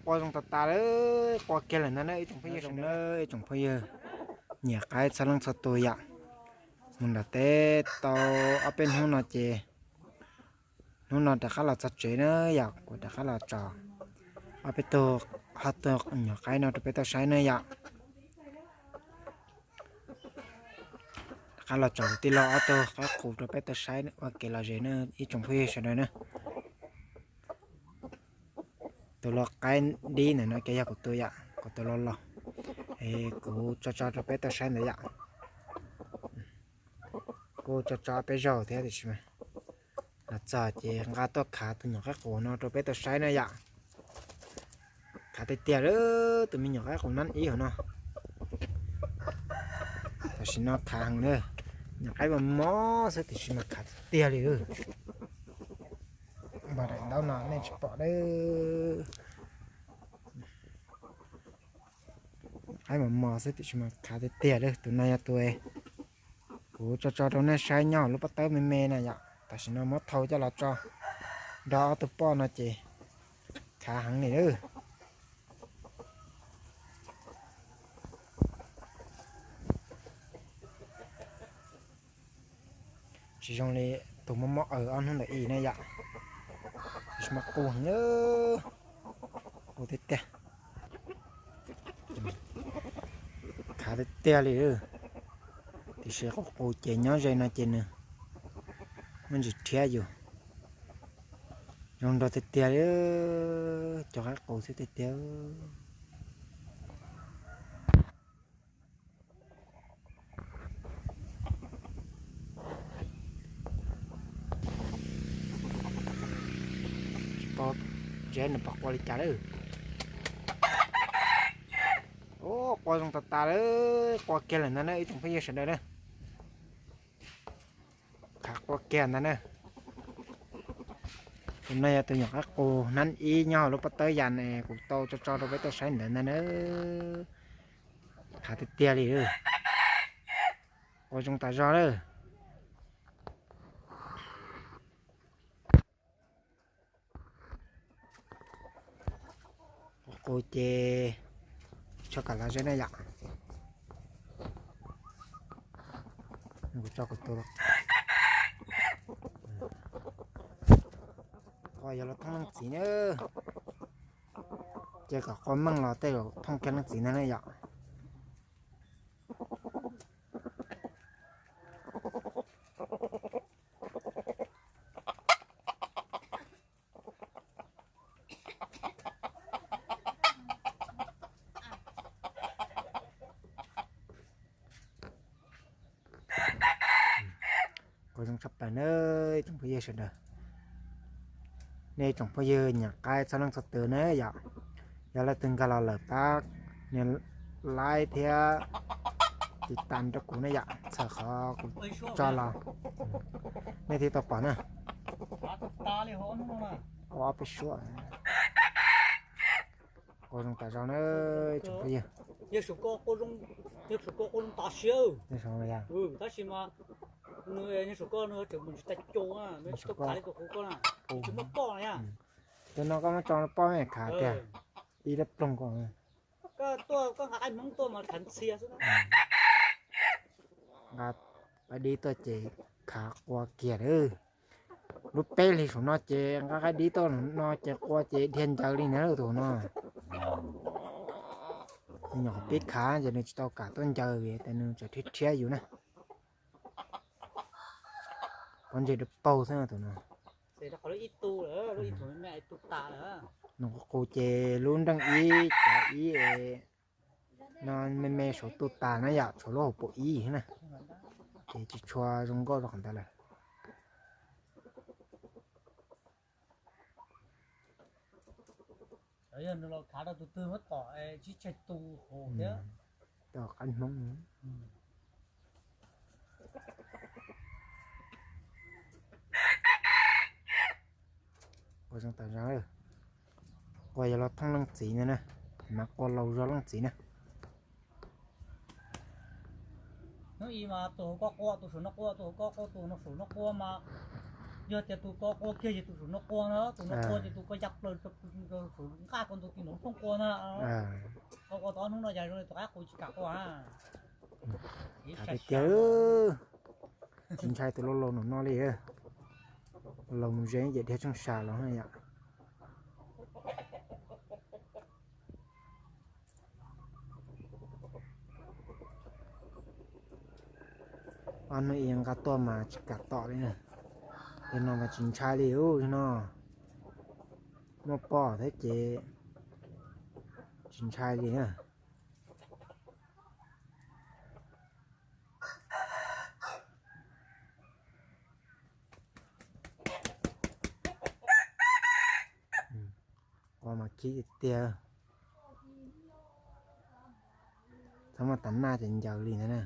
Qua zoo tas tas lawm, qua kiag lawm ntag na ib tsoom phooj ywg. Ib tsoom phooj ywg, nyiam qaib txhua leej txhua tus yom. Mus nram teb tau ob peb hnub no ces hnub no rov qab los txog tsev na yom, kuv rov qab los tso ob peb tug, ho tus nyuam qaib no rau peb tau saib na yom. Rov qab los tso kuv tij laug ob tug qaib qus rau peb tau saib ua kev lom zem na ib tsoom phooj ywg sawv daws na. Tus lau qaib dib ntawm no ces yog kuv tus yom, kuv tus lau laus, es kuv tso tso rau peb tau saib ntawd yom. Kuj tso tso peb zaug thiab tiam sis mas los txog ces nqa tuaj khav tus nyuam qaib qus no rau peb tau saib na yom. Khav tiag tiag lawm tus me nyuam qaib qus nab ib hauv no. Tam sim no khav heev na, nyuam qaib mos mos xwb tiam sis mas khav tiag tiag li. Npog daim ntaub no nej tsis pom lawm. Qaib mos mos xwb tiam sis mas khav tiag tiag lawm. Tus no yog tus kuv tso tso rau nej saib nyob hauv lub pob tawb me me na yom. Tam sim no muab thau coj los tso nrog ob tug poj no ces khav heev li lawm. Tsis zoo li tus mob mob aws ob hnub ntawm i na yom. Tsis mas qus heev, qus tiag tiag. Khav tiag tiag li. Tiam sis qus qus ces nyob ze no ces nws muaj ntsis rhiab yus. Zoo nraug tiag tiag li, cov qaib qus xwb tiag tiag. Tsis paub ntshe nws pom qua li cas lawm. Ua qua zoo tas tas lawm, qua kiag lawm ntag na ib tsoom phooj ywg sawv daws na. Khav qua kiag ntag na. Tus no yog tus nyuam qaib qus hnab ib nyob hauv lub pob tawb yas es kuv tau tso tso rau peb tau saib ntawd ntag na. Khav tiag tiag li. Qua zoo tas zog lawm. Qus ces tso kam los ze na yom. Kuv tso kuv tus. Qua yog los thooj leej txiv na. Ces kom qua meej los tej zaum thooj kiag leej txiv ntag na yom. Qua zoo tshaj plaws na ib tsoom phooj ywg sawv daws. Nej tsoom phooj ywg nyiam qaib txhua leej txhua tus na yom. Yog leej twg nkag los lawm pab nias like thiab tiv tas rau kuv na yom, txhawm qhov kuv tso los nej thiaj tau pom na. Ua ob peb suab. Qua zoo tas zog na tsoom phooj ywg. Tab sis mas tab sis mas nws tseem mus tsis tau cua, nws tsis tau khav li tus qub ko na, tsis muaj poj na. Tus no koj muab tso poj me khav tiag, ib lab ploog ko. Koj tuaj koj nqa qaib hmoob tuaj mas khav ntxhia xwb na. Nqa qaib dib tuaj ces khav qua kiag lawm. Lub peb hlis saum no ces nqa qaib dib tuaj no ces qua ces dhia ncaws li na tus no. Nyuam qhuav pib khav ces nws tsis tau kam tuaj ncaws vim tias nws tseem rhiab rhiab yus na. Pob ntseg dawb paug xwb tus no. Nws qus qus ces lub nreej ib cov ib no me me saum tu tas na yom, tshuav lub hauv paus ib na, ces tsis tshua zoo nkauj rau qhov ntawd lawm. Yog nws los khav rau tus twg muab tom tsis tseg tu hauv thiab. Tom qaib hmoob. Qua zoo tas zog, qua yog los thooj leej txiv ntag na, mas qua laus zog leej txiv na. Hnub ib mas tus hauv ko qua, tus saum no qua, tus hauv ko qua, tus no saum no qua mas Yog tias tus ko qua kiag ces tus saum no qua na, tus no qua ces tus ko ya plaws rau saum nqaj ko ntug ti nov poob qua na. Ko qua tau ob hnub no yog zoo li tus qaib qus tsis kam qua. Tiag tiag, tsis ntshai tus laus laus num no li. Laus mus ze ces dhia tsheej sa los na yom. Ob hnub ib nqa tuaj mas tsis kam tom li na. Li no mas tsis ntshai li ub no. Muaj poj thiab ces tsis ntshai li na. Qua mas khib tiag tiag. Txhob muaj tas naj ces ncaws li ntag na.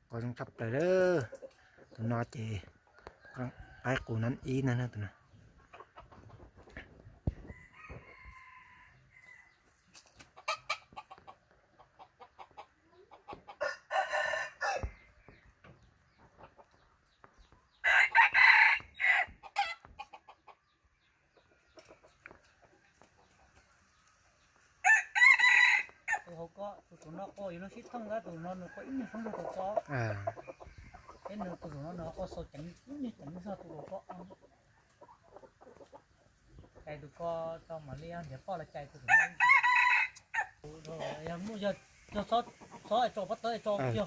Qos zoo tshaj plaws lawm. Tus no ces qaib qus nab ib ntag na tus no. Tus hauv ko, tus saum no qua yuav luag sib thooj, tab tus no nws qua ib nyuag soob rau tus ko. Peb nws tus saum no nws qua xaus ceev, ib nyuag ceev zog tus hauv ko. Cais tus ko tau mam li nrhiav poj los cais tus saum no. Yog muaj, yog tso pob tawb,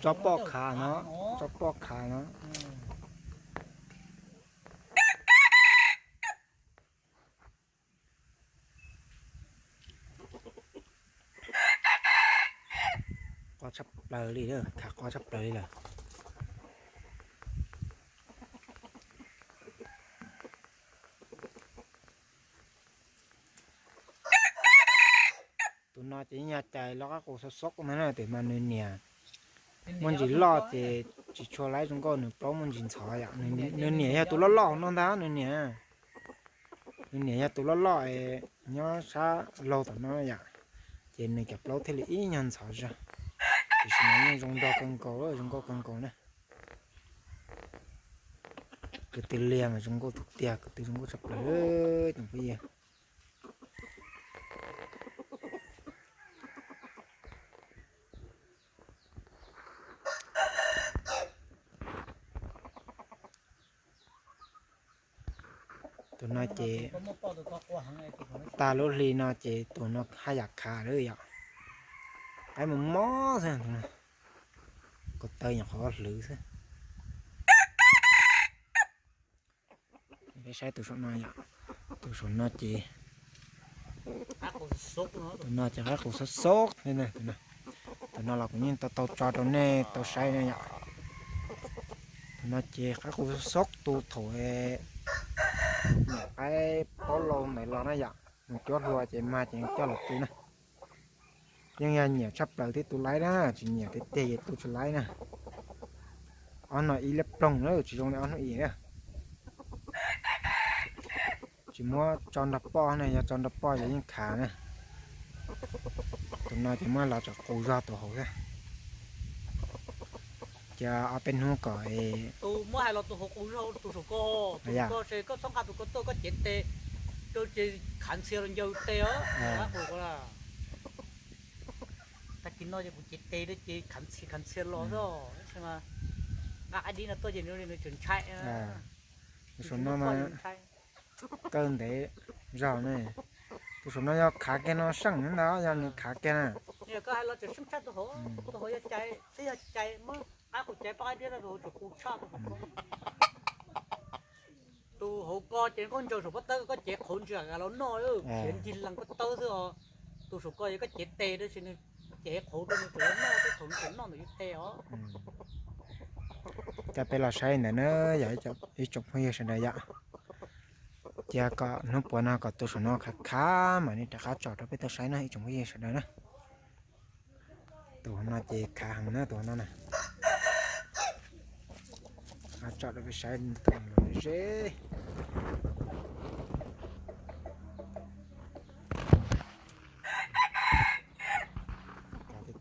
tso poj khav no, tso poj khav no. Qua tshaj plaws li, khav qua tshaj plaws li lawm. Tus no ces yog cais los qaib qus xob xob ntag na, tes mas nws niam muaj ntsis loj ces tsis tshua laib zoo nkauj, nws plaub muaj ntsis ntxhov yom. Nws niam yog tus loj loj no ntag, nws niam, nws niam yog tus loj loj nyob sab laug tom no yom, ces nws cov plaub thiaj li ib nyuag ntxhov zog. Tiam sis mas yeej zoo nraug kawg nkaus, zoo nkauj kawg nkaus na. Kwv tw liag mas zoo nkauj tiag tiag, kwv tw zoo nkauj tshaj plaws tsoom phooj ywg. Tus no ces tag lub hli no ces tus no haj yam khav lawm yom. Qaib mus mob xwb, ko taw nyuam qhuav hlwv xwb. Peb saib tus saum no yom, tus saum no ces, tus no ces qaib qus xob xob. Tus no los kuv yeej tau tau tso rau nej tau saib na yom. Tus no ces qaib qus xob xob tu thaum niam qaib plaub laus ntawd los na yom, mus cuab hlua ces mag ces coj los tu na. Yeej yog nyiam tshaj plaws thiab tu laib na, tsis nyiam tiag tiag ces tu tsis laib na. Ob no ib liab ploog na, tsis zoo li ob hnub ib na. Tsis muab tso nrog poj ne, yog tso nrog poj ces yeej khav na. Tus no ces muab los tsom qus zog tus hauv thiab. Ces ob peb hnub kom tus muab hais los tus hauv qus zog tus saum ko, tus ko ces koj txhob nqa tus ko tuaj koj cev tes rau ces khav ntxhias los ncaws tes os. Tag kis no ces kuv cev tes rau ces khav ntxhias khav ntxhias los xwb. Nqa qaib dib no tuaj ces nws tseem ntshai. Tus saum no mas kawg ntev zog ne. Tus saum no yog khav kiag no seej ntag, yog nws khav kiag na. Yog koj hais los tseem seej tshaj tus hauv, tus hauv yog cais, twb yog cais muab qaib qus cais poj qaib dib rau tus hauv tseem qus tshaj tus hauv ko. Tus hauv ko ces koj ntsaws saum pob tawb koj cev qhauv ntsia los noj, khiav ncig lees pob tawb xwb os. Tus saum ko yog koj cev tes rau ces nws cev qhauv rau nws tseem noj, tej thaum nws tseem noj ntawm yus tes os. Ces peb los saib ntawd na, yog ib tsoom phooj ywg sawv daws yom. Cia kom hnub puav no kom tus saum no khav khav mam li rov qab tsom rau peb tau saib na ib tsoom phooj ywg sawv daws na. Tus no ces khav heev na tus no na. Tsom rau peb saib tus no ze.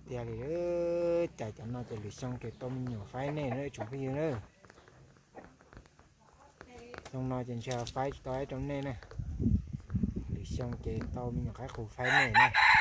tiag li. Cais cov no ces lwm xyoo ces tau me nyuam faib nej na tsoom phooj ywg na. Xyoo no ces ntshe faib tsis tau rau nej na. Lwm xyoo ces tau me nyuam qaib qus faib nej na.